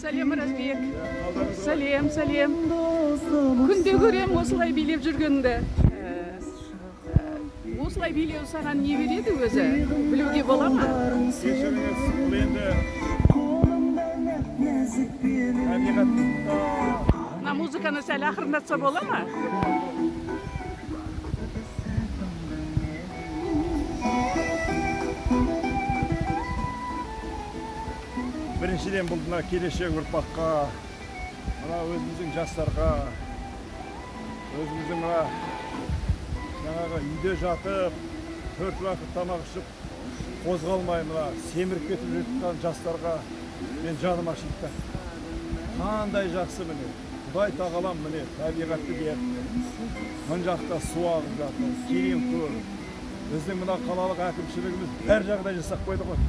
Сәлем, Оразбек. Сәлем, сәлем. Күнде көрем осылай билеп жүргеніңді. Осылай билеу саған не береді өзі? Білуге бола ма? Кешіріңіз, бұл енді табиғатта. Мына музыканы сәл ақырындатса бола ма? Біріншіден, бұл мына келешек ұрпаққа, мына өзіміздің жастарға, өзіміздің мына жаңағы үйде жатып, төрт уақыт тамақ ішіп, қозғалмай мына семіріп кетіп жатқан жастарға мен жаным ашиды да. Қандай жақсы міне, Құдай тағалам міне табиғатты беріпті. Мына жақта су ағып жатыр, терең көл. Біздің мына қалалық әкімшілігіміз бәр жағдай жасап қойды ғой.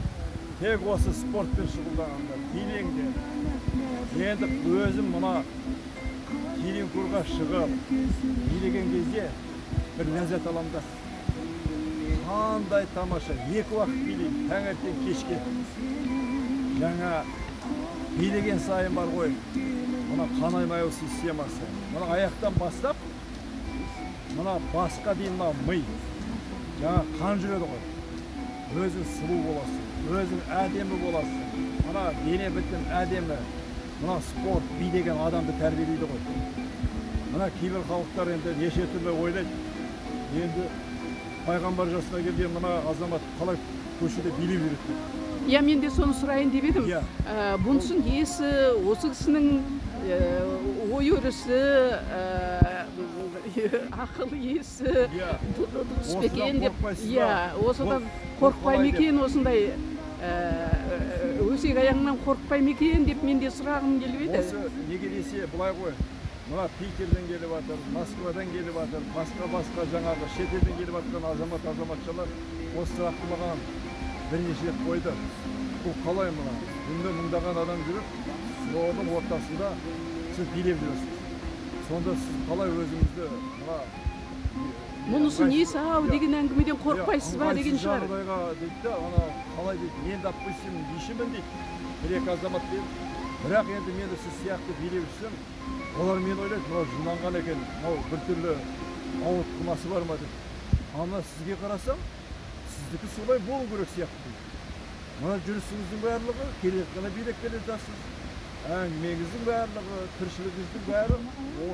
Тек осы спортпен шұғылданғандар, билеңдер. Енді өзім мына тереңкөлге шығып, билеген кезде бір ләззат аламын да. Қандай тамаша, екі уақыт билеймін, таңертең кешке. Жаңа билеген сайын бар ғой, мына қан айналу системасы, мына аяқтан бастап, мына басқа дейін мына ми, жаңа қан жүреді ғой. Өзің сұлу боласың, өзің әдемі боласың. Мына дене бітім әдемі. Мына спорт, би деген адамды тәрбиелейді ғой. Мына кейбір халықтар енді неше түрлі ойлайды. Енді пайғамбар жасына келген мына азамат қалай көшеде билеп жүреді деп. Иә, мен де соны сұрайын деп едім. Иә. Бұнысын есі, осы кісінің ой өрісі, ақыл есі Иә. дұрыс па екен деп. Осыдан Иә, осыдан қорықпай ма екен, осындай өсек аяңнан қорықпай ма екен деп мен де сұрағым келіп еді. Осы неге десе былай ғой, мына Питерден келіп жатыр, Москвадан келіп жатыр, басқа-басқа жаңағы шетелден келіп жатқан азамат азаматшалар осы сұрақты маған бірнеше рет қойды. Бұл қалай мына? Күнде мыңдаған адам жүріп, соның ортасында сіз билеп жүресіз. Сонда сіз қалай өзіңізді мына Мұнысы несі ау Иә. деген әңгімеден қорықпайсыз ба деген шығар. Жағдайға дейді да, ана қалай дейді, мен допустим бишімін дейді, бір екі азамат дейді. Бірақ енді мен де сіз сияқты билеп жүрсем, олар мені ойлайды, мынау жынданған екен, мынау біртүрлі ауытқымасы бар ма деп. Ал мына сізге қарасам, сіздікі солай болу керек сияқты дейді. Мына жүрісіңіздің барлығы, келе жатқанда билеп келе жатасыз, әңгімеңіздің барлығы, тіршілігіңіздің бәрі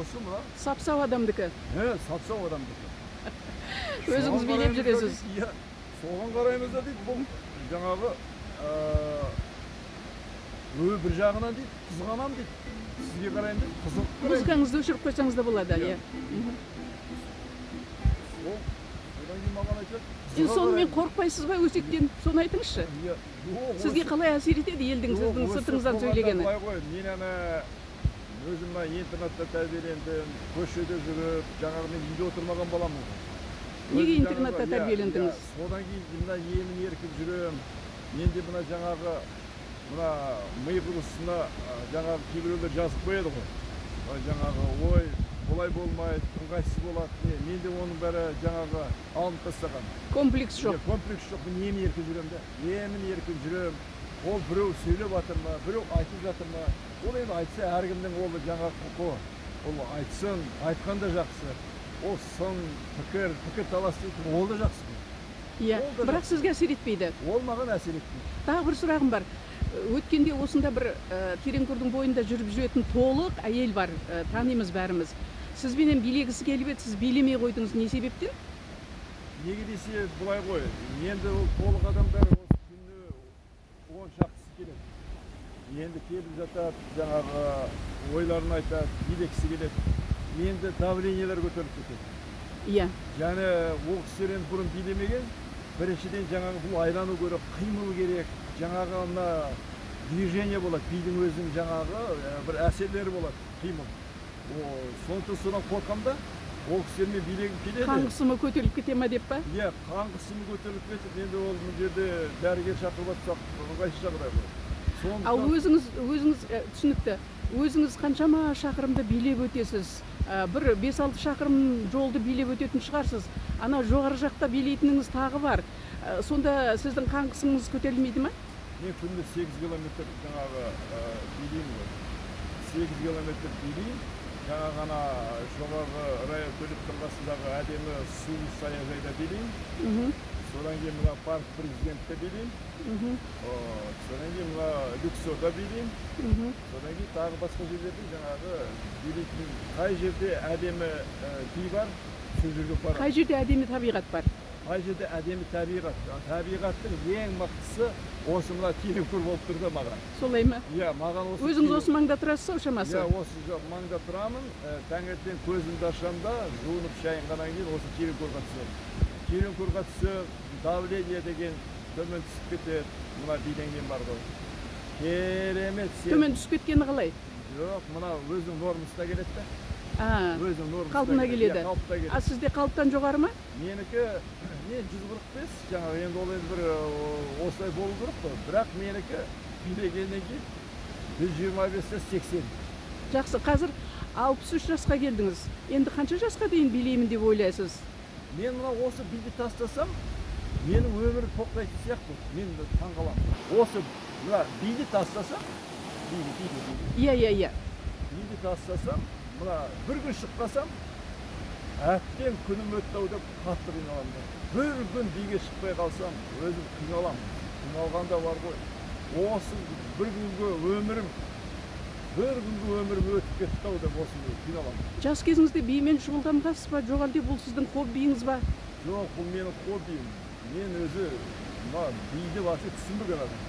осы мына. Сап-сау адамдікі. He, сап-сау адамдікі. Өзіңіз Соған билеп қараймыз да жүресіз. дейді, иә, соған қараймыз да дейді, бұл жаңағы, бір жағынан дейді, қызғанамын дейді. Сізге қараймын дейді, қызығып қараймын. Музыкаңызды өшіріп қойсаңыз да болады, Иә. иә. Ол, одан кейін маған айтады, Енді қызыға сонымен қараймын. қорықпайсыз ба өсектен? Соны айтыңызшы. Иә, жоқ, Сізге қалай әсер етеді елдің жоқ, сіздің өсек сыртыңыздан болғанда сөйлегені? былай ғой, мен ана өзім мына интернатта тәрбиелендім, көшеде жүріп, жаңағы мен үйде отырмаған баламын ғой. Неге Өзім интернатта жаңағы, иә, тәрбиелендіңіз? иә, содан кейін мына емін еркін жүремін. Мен де мына жаңағы мына ми құрылысына, жаңағы кейбіреулер жазып қояды ғой. Жаңағы ой, олай болмайды, ыңғайсыз болады. Не, мен де оның бәрі жаңағы алынып тастаған. Комплекс жоқ. Иә, комплекс жоқ. Мен емін еркін жүремін де. Емін еркін жүремін. Ол біреу сөйлеп жатыр ма, біреу айтып жатыр ма? Ол енді айтса әркімнің ол жаңағы құқы. Ол айтсын, айтқан да жақсы. Ол сын, пікір, пікір талас дейтін, ол да жақсы. Иә, Ол да бірақ жақсы. сізге әсер етпейді. Ол маған әсер етпейді. Тағы бір сұрағым бар. Өткенде осында бір Тереңкөрдің бойында жүріп жүретін толық әйел бар, танимыз бәріміз. Сізбенен билегісі келіп еді, сіз билемей қойдыңыз, не себептен? Неге десе былай ғой, енді ол толық адамдар осы күні он шақтысы келеді. Енді келіп жатады, жаңағы ойларын айтады, билегісі келеді. Енді давлениелер көтеріліп кетеді. Иә. Және ол кісілер енді бұрын билемеген, біріншіден жаңағы бұл айлану керек, қимыл керек, жаңағы мына движение болады, бидің өзінің жаңағы бір әсерлері болады, қимыл. Сондықтан содан қорқамын да, ол кісілермен билегім келеді. Қан қысымы көтеріліп кете ма деп па? Иә, қан қысымы көтеріліп кетіп, енді ол мына жерде дәрігер шақырып жатсақ, ыңғайсыз жағдай ғой. Сондықтан Ал өзіңіз түсінікті. Өзіңіз қаншама шақырымды билеп өтесіз? Бір бес-алты шақырым жолды билеп өтетін шығарсыз. Ана жоғары жақта билейтініңіз тағы бар. Сонда сіздің қан қысымыңыз көтерілмейді ма? Мен күнде 8 километр жаңағы билеймін ғой. 8 километр билеймін. Жаңа ғана жоғарғы район көліктің қасындағы әдемі су саяжайда билеймін. Содан кейін мына парк президентте билеймін. Содан кейін мына Люксорда билеймін. Содан кейін тағы басқа жерлерде жаңағы билейтін қай жерде әдемі би бар, сол жерге барамын. Қай жерде әдемі табиғат бар? Қай жерде әдемі табиғат. Табиғаттың ең мықтысы осы мына Тереңкөр болып тұр да маған. Солай ма? Иә, маған осы. Өзіңіз осы маңда тұрасыз ау шамасы? Иә, осы маңда тұрамын. Таңертең көзімді ашамын да, жуынып шайынғаннан кейін осы Тереңкөрға түсемін. Тереңкөрға түсіп, давление деген төмен түсіп кетеді. Мына биден бар ғой. Керемет. Төмен түсіп кеткені қалай? Жоқ, мына өзінің нормасына келеді да. Өзінің нормасына қалпына келеді. Иә, А сізде қалыптан жоғары ма? Менікі мен 145, жаңағы енді ол енді бір осылай болу керек қой. Бірақ менікі билегеннен кейін 125-те 80. Жақсы, қазір 63 жасқа келдіңіз. Енді қанша жасқа дейін билеймін деп ойлайсыз? Мен мына осы биді тастасам, менің өмірім тоқтайтын сияқты. Мен таңғаламын. Осы мына биді тастасам, биді. Иә, иә, иә. Биді тастасам, мына бір күн шықпасам, әттең күнім өтті ау деп қатты қиналамын. Бір күн биге шықпай қалсам, өзім қиналамын. Қиналғанда бар ғой. Осы бір күнгі өмірім, бір күнгі өмірім өтіп кетті ау деп осы қиналамын. Жас кезіңізде бимен шұғылданғансыз ба? Жоқ әлде бұл сіздің хоббиіңіз ба? Жоқ, бұл менің хоббиім. Мен өзі мына биді вообще түсінбеген адам.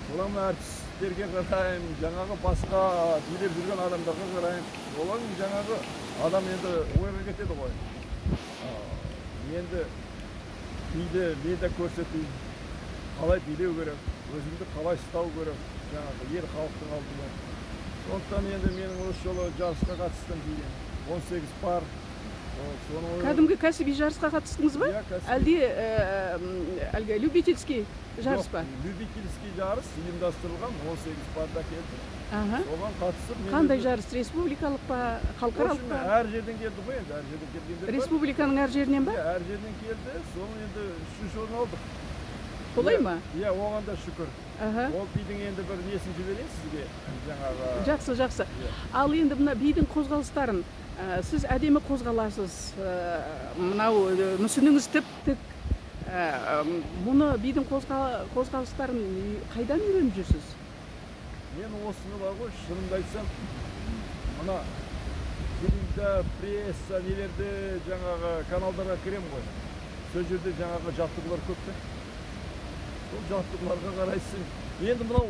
Содан мына әртістерге қараймын, жаңағы басқа билеп жүрген адамдарға қараймын. Олардың жаңағы адам енді ойға кетеді ғой. Енді биді мен де көрсетейін. Қалай билеу керек, өзімді қалай ұстау керек, жаңағы ел халықтың алдында. Сондықтан енді менің осы жолы жарысқа қатыстым биден. 18 пар. Кәдімгі кәсіби жарысқа қатыстыңыз ба? Иә, кәсіби. Әлде әлгі любительский жарыс па? Любительский жарыс ұйымдастырылған, 18 парда келді. Соған қатысып мен Қандай жарыс? Республикалық па, халықаралық па? Әр жерден келді ғой енді, әр жерден келгендер бар. Республиканың әр жерінен ба? Иә, әр жерден келді. Соны енді 3-ші орын алдық. Солай ма? Иә, оған да шүкір. Ол бидің енді бір несін жіберейін сізге, жаңағы. Жақсы, жақсы. Ал енді мына бидің қозғалыстарын, сіз әдемі қозғаласыз, мынау мүсініңіз тіп-тік. Мұны бидің қозғалыстарын қайдан үйреніп жүрсіз? Мен осыны бар ғой, шынымды айтсам, мына телевизор, пресса, нелерде жаңағы каналдарға кірем ғой. Сол жерде жаңағы жаттығулар көп те. Сол жаттығуларға қарайсың. Енді мынау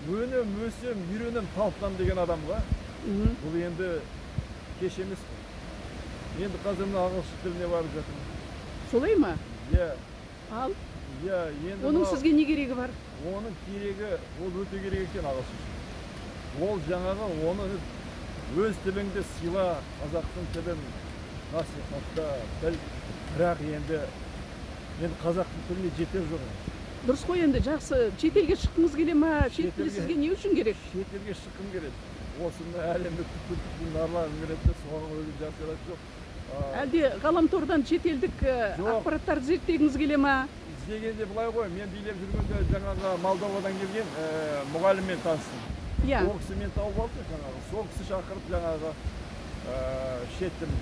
өнем, өсем, үйренем, талпынам деген адамға бұл енді кеш емес қой. Енді қазір мына ағылшын тіліне барып жатырмын. Солай ма? Иә. Ал? Иә, енді оның сізге не керегі бар? Оның керегі, ол өте керек екен ағылшын. Ол жаңағы оны өз тіліңді сыйла, қазақтың тілін насихатта, тіл. Бірақ енді қазақтың тіліне жетер жоқ. Дұрыс қой енді, жақсы. Шетелге шыққыңыз келе ма? Шет тілі сізге не үшін керек? Шетелге шыққым келеді. Осыны әлемді түкпір-түкпірін аралағым келеді, соған өзім жасыратын жоқ. Әлде ғаламтордан шетелдік ақпараттарды зерттегіңіз келе ма? Іздегенде былай ғой, мен билеп жүргенде жаңағы Молдовадан келген мұғаліммен таныстым. Иә. Ол кісі мені тауып алды жаңағы. Сол кісі шақырып жаңағы шет тілін.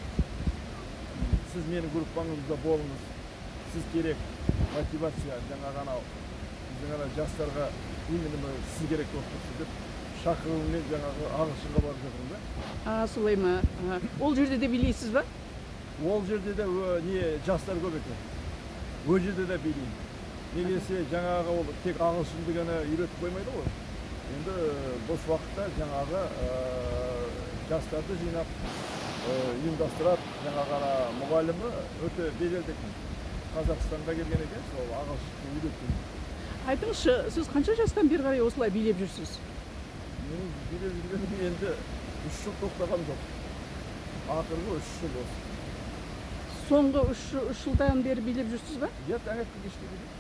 Сіз менің группаңызда болыңыз. Сіз керек мотивация жаңағы анау біздің ана жастарға именно сіз керек болып тұрсыз деп шақыруымен жаңағы ағылшынға барып жатырмын да. А, солай ма? Ол жерде де билейсіз ба? Ол жерде де не жастар көп екен. Ол жерде де билеймін. Неге десе жаңағы ол тек ағылшынды ғана үйретіп қоймайды ғой. Енді бос уақытта жаңағы жастарды жинап ұйымдастырады. Жаңағы ана мұғалімі өте беделді екен. Қазақстанға келген екен, сол ағылшынды үйреткен. Айтыңызшы, сіз қанша жастан бері қарай осылай билеп жүрсіз? Менің билеп жүргенім енді 3 жыл тоқтаған жоқ. Ақырғы 3 жыл осы. Соңғы 3 жылдан бері билеп жүрсіз ба? Иә, таңертең кешке билеймін.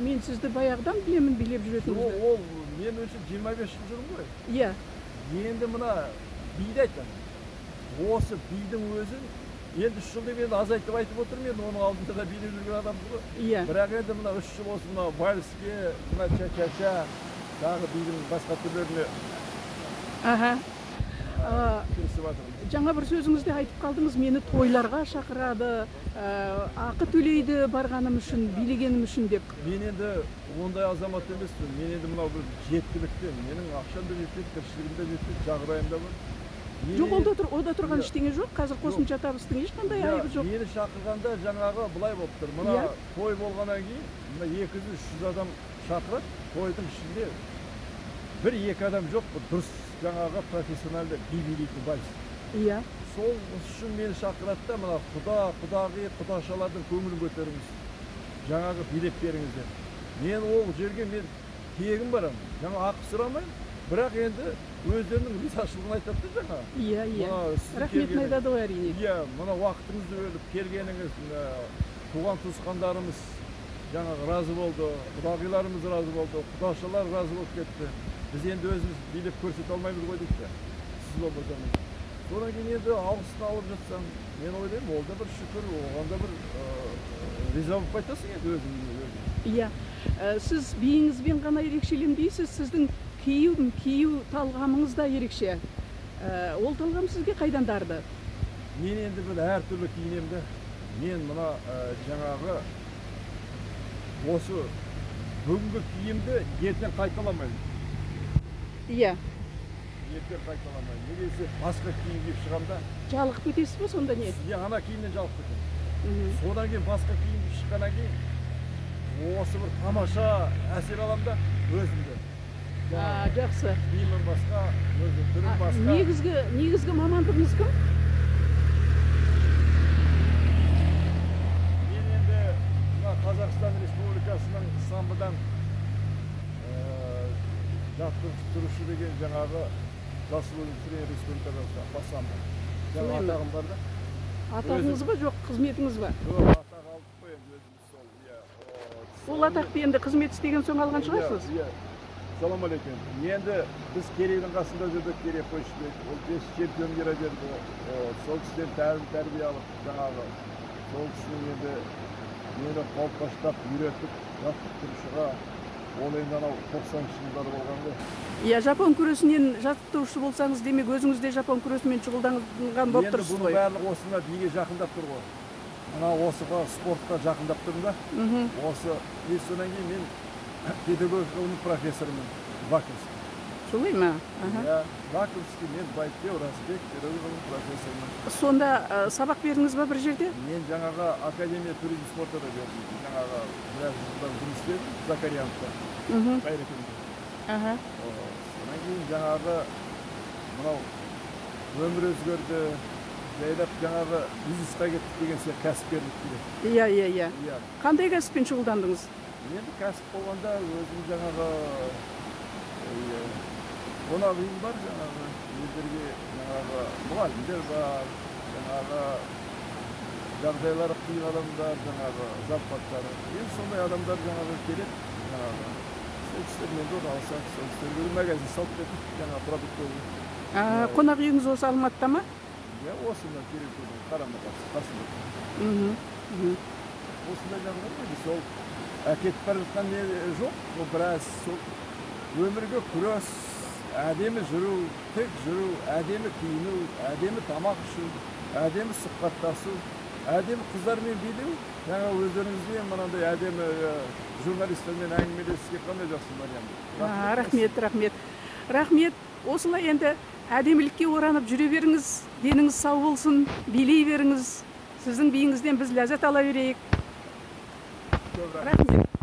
Мен сізді баяғыдан білемін билеп жүретініңізді. Ол мен үшін 25 жыл жүрмін ғой. Иә. Енді мына биді айтамын. Осы бидің өзін Енді 3 жыл деп енді азайтып айтып отырмын, енді оның алдында да билеп жүрген адамбыз ғой. Иә. Бірақ енді мына 3 жыл осы мына вальске, мына ча-ча-ча, тағы бидің басқа түрлеріне кірісіп жатырмыз. Жаңа бір сөзіңізде айтып қалдыңыз, мені тойларға шақырады, ақы төлейді барғаным үшін, билегенім үшін деп. Мен енді ондай азамат емеспін. Мен енді мынау бір жеткілікті, менің ақшам да жетпейді, тіршілігім де жетпейді, жағдайым да бар. Жоқ, онда тұрған ештеңе жоқ. Қазір қосымша табыстың ешқандай айыбы жоқ. Мені шақырғанда жаңағы былай болып тұр. Мына той болғаннан кейін мына 200-300 адам шақырады. Тойдың ішінде 1-2 адам жоқ, бір дұрыс жаңағы профессионалды би билейтін вальс. Иә. Сол үшін мені шақырады да, мына құда, құдағи, құдашалардың көңілін көтеріңіз. Жаңағы билеп беріңіз деп. Мен ол жерге мен тегін барамын. Жаңа ақы сұрамаймын. Бірақ енді өздерінің ризашылығын айтады да жаңа. Иә, иә. Рахметін айтады ғой әрине. Иә, мына уақытыңызды бөліп келгеніңіз, туған туысқандарымыз жаңағы разы болды, құдағиларымыз разы болды, құдашалар разы болып кетті. Біз енді өзіміз билеп көрсете алмаймыз ғой дейді. Сіз болмасаңыз. Содан кейін енді алғысын алып жатсаң, мен ойлаймын, ол да бір шүкір, оған да бір риза болып қайтасың енді өзіңе өзің. Иә, сіз биіңізбен ғана ерекшеленбейсіз, сіздің кию талғамыңыз да ерекше. Ол талғам сізге қайдан дарды? Мен енді бір әртүрлі киінемін де. Мен мына жаңағы осы бүгінгі киімді ертең қайталамаймын. Иә. Ертең қайталамаймын. Неге десе басқа киім киіп шығамын да. Жалығып кетесіз бе сонда не? Иә, ана киімнен жалығып кетемін. Содан кейін басқа киім киіп шыққаннан кейін осы бір тамаша әсер аламын да өзімді. Жақсы. Киімім басқа, өзім түрім басқа. Негізгі мамандығыңыз кім? Мен енді мына Қазақстан Республикасының самбыдан жаттықтырушы деген жаңағы заслуженный тренер республикадан бас самбо. Жаңа атағым бар да. Атағыңыз ба, жоқ қызметіңіз ба? Жоқ, атақ алдық қой енді өзіміз сол. Иә. Ол атақты енді қызмет істеген соң алған шығарсыз? Иә. Салам алейкум. Енді біз Керейдің қасында жүрдік, Керей Қойшыбек. Ол 5 чемпион келе берді. Сол кісіден тәрбие алып, жаңағы сол кісінің енді мені қолпаштап үйретіп, жаттықтырушыға. Ол енді анау 90-шы жылдары болған ғой. Иә, жапон күресінен жаттықтырушы болсаңыз, демек өзіңіз де жапон күресімен шұғылданған болып тұрсыз ғой. Енді бұның барлығы осында биге жақындап тұр ғой. Мына осыға спортқа жақындап тұрмын да. Осы, содан кейін мен педагогиканың профессорымын, Баковский. Солай ма? Иә, Баковский, мен Байтбек Оразбек педагогиканың профессорымын. Сонда сабақ бердіңіз ба бір жерде? Мен жаңағы Академия туризм спорта да бердім. Жаңағы біраз жылдар жұмыс істедім, Закарьяновта, Қайрекеңде. Содан кейін жаңағы мынау өмір өзгерді, жайлап жаңағы бизнесқа кеттік деген сияқты кәсіпкерлік деген. Иә, иә, иә. Қандай кәсіппен шұғылдандыңыз? Енді кәсіп болғанда өзім жаңағы қонақ үйім бар, жаңағы елдерге жаңағы мұғалімдер бар, жаңағы жағдайлары қиын адамдар, жаңағы зарплаттары. Енді сондай адамдар жаңағы келеді, жаңағы сол кісілермен де орналасады, сол кісілерге магазин салып бердік, жаңағы продуктовый. Қонақ үйіңіз осы Алматыда ма? Иә, осы мына Терекөдің қарама-қарсы қасында. Осындай жағдай енді сол әкетіп бара жатқан не жоқ, ол біраз сол өмірге күрес, әдемі жүру, тік жүру, әдемі киіну, әдемі тамақ ішу, әдемі сұхбаттасу, әдемі қыздармен билеу. Жаңа өздеріңізбен мынандай әдемі журналистермен әңгімелесуге қандай жақсы вариант. Рахмет, рахмет. Рахмет. Осылай енді әдемілікке оранып жүре беріңіз, деніңіз сау болсын, билей беріңіз. Сіздің биіңізден біз ләззат ала берейік. Көп рахмет.